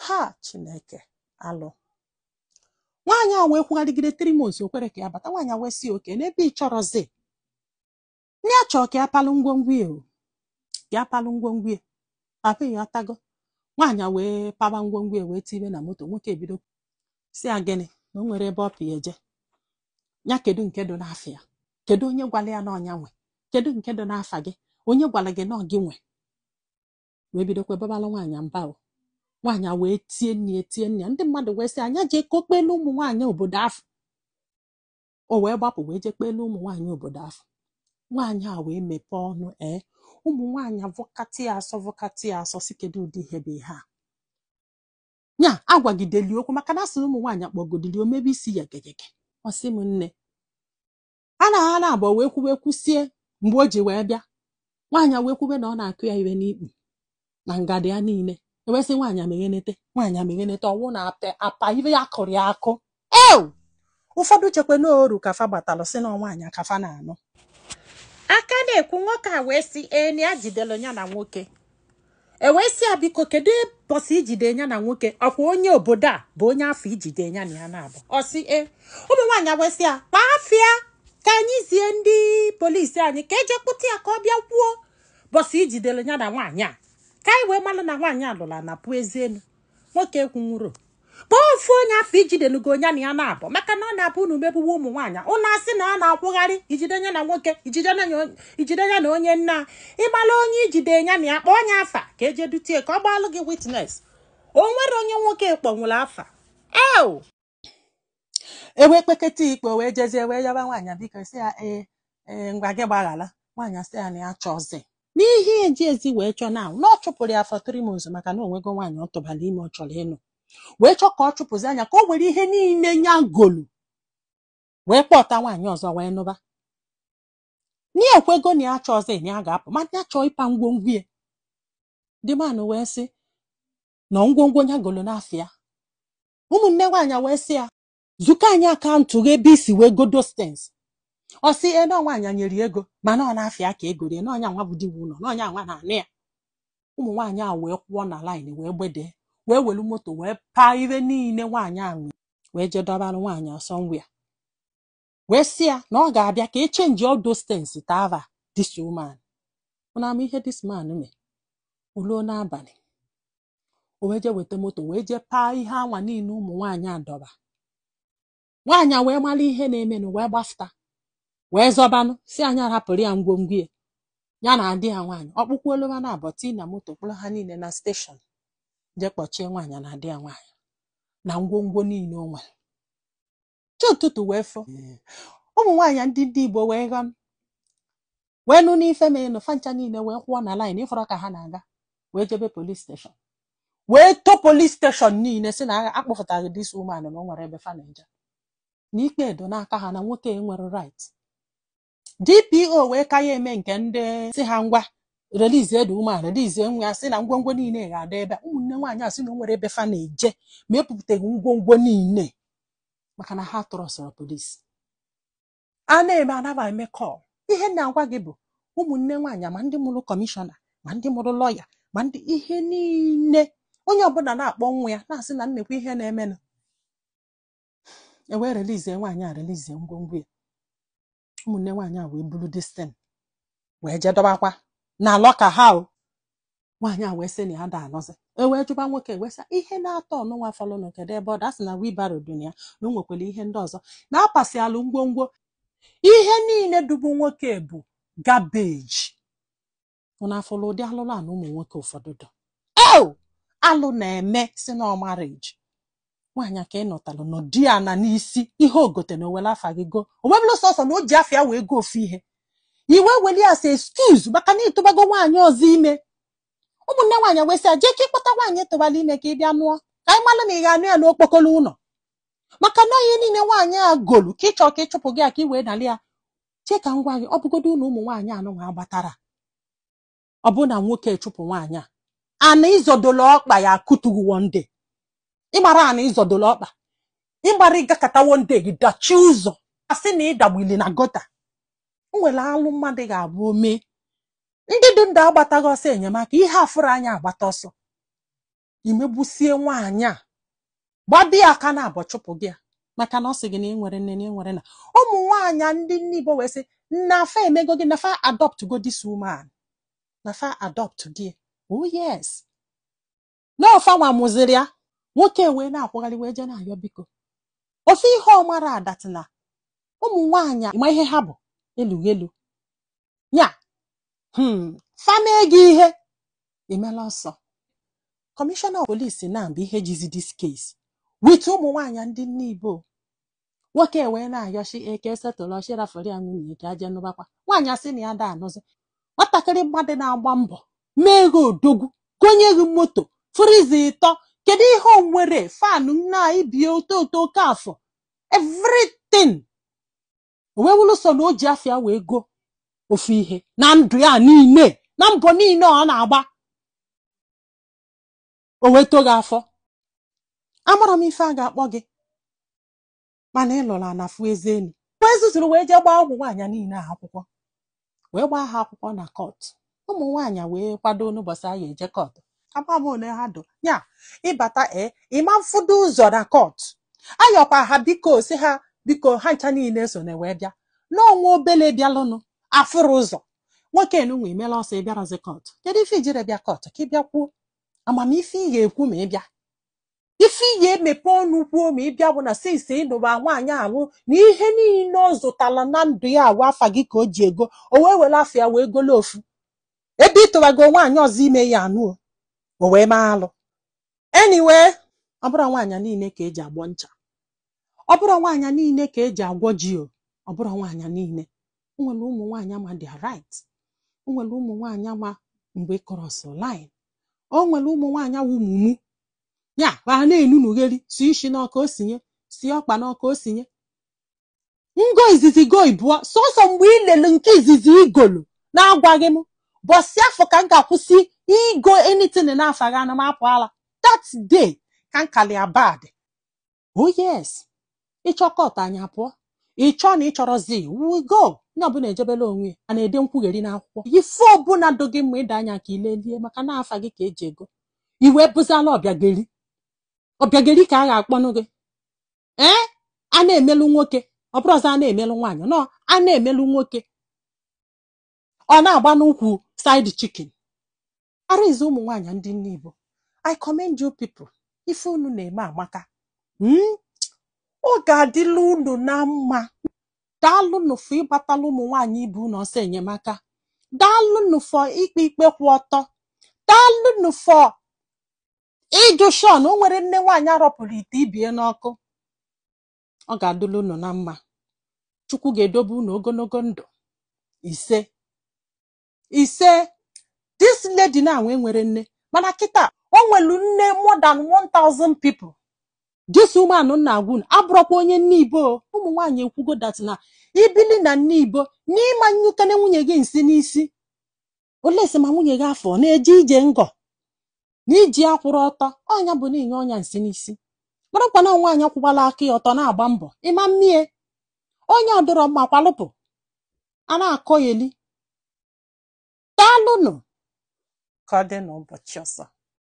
Ha Chineke alụ. Nwaanyị a wee kwugharịgide 3 months, o kwere ka ya bata. Nwaanyị a wee sị oke n'ebe ị chọrọzi ndị a chọọ ka ya palụ ngwongwo ya o, ka ya palụ ngwongwo ya. Papa ya ọtago. Nwaanyị a wee paba ngwongwo ya wee tibe na moto. Nwoke ebido si ya gịnị na o nwere ebe ọ pụ ya eje ya. Kedu nke dị n'afọ ya? Kedu onye gwara ya na ọnya nwe? Kedu nke dị n'afa gị? Onye gwara gị na ọ gị nwe? Wee bidokwa babala nwaanyị mba o. Nwaanyị a wee tie nne ya, tie nne ya. Ndị mmadụ wee sị anya jee ka o kpelu ụmụ nwaanyị obodo afọ. O wee gbapụ wee jee kpelu ụmụ nwaanyị obodo afọ. Nwaanyị a wee mepee ọnụ. Ee, ụmụ nwaanyị avọkatị ya asọ, vọkatị ya asọ, si kedu ụdị ihe bụ ihe a nya agwagideli okwu, maka na asị ụmụ nwaanyị akpọgodili omebe isi ya gegege. Ọ sị m nne, a na ha na-abụ wee kwube kwusie. Mgbe o ji wee bịa, nwaanyị wee kwube na ọ na-akụ ya iwe n'ikpu na ngadi ya niile. Ewesị nwaanyị ameghenete, nwaanyị ameghenete, ọwụ na apa ibe ya kụrụ ya akụ. Ew, ụfọdụ chekwa n'oru ka fa gbatalụ, sị na nwaanyị kafa na-anụ aka na-ekwu. Nwoke a wee sị ee, na ya jidere ya na nwoke. E wee sị ya, biko, kedu bọsị ijide ya na nwoke? Ọkwa onye obodo a bụ onye afọ ijide ya na ya na-abụ? Ọ sị ee. Ụmụ nwaanyị wee sị ya kpaa afịa ka anyị zie ndị polisi anyị ka eje kpụta ya ka ọ bịa kwuo bọsị ijidere ya na nwaanyị a, ka anyị wee malụ na nwaanyị a lụrụ na pụ ezi elu. Nwoke ekwunwuro. Kpọọ ofu onye afọ ijidenugo ya na ya na-abụ, maka na ọ na-abụ unu megbuwe ụmụ nwaanyị, unu asị na a na-akwụgharị ijide ya na nwoke, ijide ya na onye nna. Ịgbala onye ijide ya na ya, kpọọ onye afa ka eje dutie ka ọ gbalụ gị witness. O nwere onye nwoke kpọnwụrụ afa eo. Ewee kpeketa ikpe, wee jezie wee yaba nwaanyị, biko, sị ya ee, ee, ngwa gị gbaghara. Nwaanyị sị ya na ya chọzi n'ihe eji ezi wee chọọ na ọ chụpụrụ ya for 3 months, maka na onwego nwaanyị ọ tụbara ime ọ chọrọ ịnụ, wee chọọ ka ọ chụpụzi anya ka o were ihe niile nya golu wee kpọta nwaanyị ọzọ wee nụba. Na ekwego na ya chọzi na ya ga-apụ, mana ya chọọ ịpa ngwongwo ya. Ndị manụ wee sị na ngwongwo ya golu n'afọ ya. Ụmụnne nwaanyị wee sị ya zukọ anyị account gị ebe isi wee godo stens. Ọ sị e na nwaanyị nyere ego, mana ọ na-afịa ka ego rie na ọnya nwa bụ di ụlọ na ọnya nwa na-anụ ya. Ụmụ nwaanyị a wee kwụọ na line wee gbede wee welu moto wee paa ibe niile nwaanyị a nwe, wee jee dọbara nwaanyị ọsọ ngwa ya, wee sị ya na ọ ga-abịa ka e change all those things tava this woman. Ụna ama ihe this man mee? O luo n'abalị, o wee jee weta moto wee jee paa ihe anwa niile ụmụ nwaanyị a dọba. Nwaanyị a wee mara ihe na-emenụ, wee gbafụta wee zọbanụ, si anyị arapụrụ ya ngwongwo ya, ya na adị ya nwaanyị ọkpụkpụ na abọ tii na moto kpụrụ ha niile na station, jee kpọchie nwaanyị na adị ya nwaanyị na ngwongwo niile o nwere. Chi ụtụtụ wee fọ, ụmụ nwaanyị ndị Igbo wee ghọm wee nụ n'ife menụ. Fancha niile wee kwụọ na line ịfọrọ ka ha na-aga wee jebe police station, wee to police station niile, si na akpọfụtaghị this woman, na o nwere ebe fa na-eje, na ikpe edo n'aka ha, na nwoke nwere right. DPO wee ka ya eme nke ndị si ha ngwa release the woman, release nwa ya, sị na ngwongwo niile ga-adị ebe a. Ụmụnne nwaanyị a sị na o nwere ebe fa na-eje ma epupụtaghị ngwongwo niile, maka na ha trustụrụ polisi a na-eme anaba eme call. Ihe m na-agwa gị bụ ụmụnne nwaanyị, ma ndị mụrụ kọmishọna, ma ndị mụrụ lọya, ma ndị ihe niile, onye ọbụla na-akpọ nwa ya na-asị na nnekwa ihe na-emenụ. E wee release nwaanyị a, release ngwongwo ya. Ụmụnne nwaanyị a wee buru destin wee jedọbakwa na locker ha o. Nwaanyị a wee sị na ya da anọzi. E wee jụba nwoke, wee sị ihe na-atọ ọnụnwa fọlụnụ, kedu ebe ọ dị? A sị na wheelbarrow dị na ya, na o nwekwara ihe ndị ọzọ na-apasịalụ ngwongwo. Ihe niile dubu nwoke bụ garbage. Ụnụ afụlụ ụdị alụlụ a na ụmụ nwoke ụfọdụ dọ eo alụ na-eme si na marriage. Nwaanyị a ka ị nụtalụ nọ di ya na n'isi ihe ogote na owele afa gị go o webụlụ sọsọ na o ji afọ ya wee go ofu ihe iwe weli ya sị excuse, maka na ịtụbago nwaanyị ọzọ ime. Ụmụnne nwaanyị wee sị ya jee ka ịkpọta nwaanyị tụbala ime ka ị bịa nụọ, ka anyị malụ ma ị ga-anụ ya n'okpokolo ụlọ, maka na ihe niile nwaanyị a golu ka ị chọọ ka ịchụpụ gị a ka ị wee nalị ya. Chee ka m gwa gị, ọ bụgodo ụlọ ụmụ nwaanyị anụ nwa agbatara, ọ bụ na nwoke chụpụ nwaanyị a, ana ịzọdolo ọkpa ya akụtughu one day. Ịgbara ana ịzọdolo ọkpa, ịgbara ịgakọta one day gị dachie ụzọ, asị na ịdagbili na gutter. O nwere alụ mmadụ ga-abụ ome ndị dị ndụ agbataghị ọsọ enyemaka, ihe afụrụ anya agbata ọsọ. Imegbusie nwaanyị a, gbabia aka na abọ, chụpụ gị ya, maka na ọ sị gị na ị nwere nne na ị nwere nna. Ụmụ nwaanyị ndị nne Igbo wee sị na fa emego gị, na fa adopt go this woman, na fa adopt gị. Oh yes, na ọfa nwa mụziri ya. Nwoke wee na-akwụgharị wee jee na-ayọ biko. Ofe ihe ọmara adatina ụmụ nwaanyị ma ihe ha bụ elughelu ya, fa mee gị ihe imela ọsọ. Commissioner of police na bụ ihe jizi this case with ụmụ nwaanyị ndị nne Igbo. Nwoke wee na-ayọchi eke setụlụ ọchịrafụrụ ya nwunye ka aje nụbakwa nwaanyị. Asị na ya da anụzi nwatakịrị mmadụ na-agba mbọ mee gị odogwu, gonye gị moto, freezer ịtọ. Kedu ihe o nwere? Fan nna ibie oto oto oke afọ, everything. O wee wụrụ sọ na o ji afịa wee go ofu ihe na ndụ ya niile, na mbọ niile ọ na-agba, o wee too gị afọ. Amara m ife a ga-akpọ gị, mana ị lụrụ anafụ eze enu wee zuzuru wee jee gbaa ụmụ nwaanyị niile a akwụkwọ, wee gbaa ha akwụkwọ na court. Ụmụ nwaanyị wee kwado n'ụbọchị a ga-eje court. Agba m ole ha do ya ịbata, ee, ịma mfụdo ụzọ na court. Ayọkwa ha biko, si ha biko, ha ncha niile so na wee bịa n'ọnwa obele bịalụnụ afụrụ ụzọ. Nwoke enunwa imela ọsọ ịbịarazi court. Kedu ife ijire bịa court? Ka ị bịa kwuo amamife ị ga-ekwu ma ị bịa, ife ị ga-emepe ọnụ kwuo ma ị bịa bụ na since ịnụba nwaanyị ahụ na ihe niile ọ zụtara na ndụ ya awụ afa gị ka o ji ego. O wee were afọ ya wee golo ofu ebe ịtụbago nwaanyị ọzọ ime ya anụ, o wee maa alụ. Anyway, ọ bụrụ nwaanyị niile ka eji agbọ ncha, ọ bụrụ nwaanyị niile ka eji agwọ ji o, ọ bụrụ nwaanyị niile. O nwere ụmụ nwaanyị ama their right, o nwere ụmụ nwaanyị ama mgbe cross line, o nwere ụmụ nwaanyị awụ mumu ya ha na-enunugheri si isi n'ọka osinye, si ọkpa n'ọka osinye. Ngo izizi go ibụọ sọsọ mgbe ị lele nke izizi igolu na-agwaghị m bọsị afọ ka m ga-akwụsị igo anything n'afa gị. Ana m apụ ala that day ka m kali bad. Oh yes, ịchọ court anyị apụọ, ịchọ na ịchọrọzi, we go. Onye ọbụla ejebela onwe ya. A na-ede nkwugheri n'akwụkwọ. Ife ọbụla do gị mma ịda anya ka ilelie, maka na afa gị ka eji ego iwe bụzala ọbịageri. Ọbịageri ka a ga-akpọnụ gị. Ee, a na-emelụ nwoke, ọ bụrụ ọzọ a na-emelụ nwaanyị nọ, a na-emelụ nwoke, ọ na-agba n'ukwu side chicken. Arịze ụmụ nwaanyị ndị nne Igbo, I commend you people. Ife unu na-eme amaka. Ọ ga-adịla unu na mma. Daalụnụ for ịgbatala ụmụ nwaanyị ibe unu ọsọ enyemaka. Daalụnụ for ikpe ikpe kwụ ọtọ. Daalụnụ for ịjụ shon. O nwere nne nwaanyị arọpụrụ ite ibie n'ọkụ. Ọ ga-adịla unu na mma. Chukwu ga-edobe unu ogologo ndụ. Ise, ise. This lady na nwe nwere nne, mana kịta o nwelu nne more than 1000 people. This woman na-agwa unu abụrụkwa onye nne Igbo. Ụmụ nwaanyị ekwugo that na ibili na nne Igbo n'ịma nyukene nwunye gị nsị n'isi olesi, ma nwunye gị afọ na-eje ije ngọ na iji akwụrụ ọtọ ọnya bụ na-enye ọnya nsị n'isi. Marakwa na nwaanyị akwụgbala aka ya ọtọ na-agba mbọ ịma mmie onye ọdụrọ mma kwalụpụ a na-akọ ya eli. Daalụnụ, ka ọ dị n'ụbọchị ọzọ.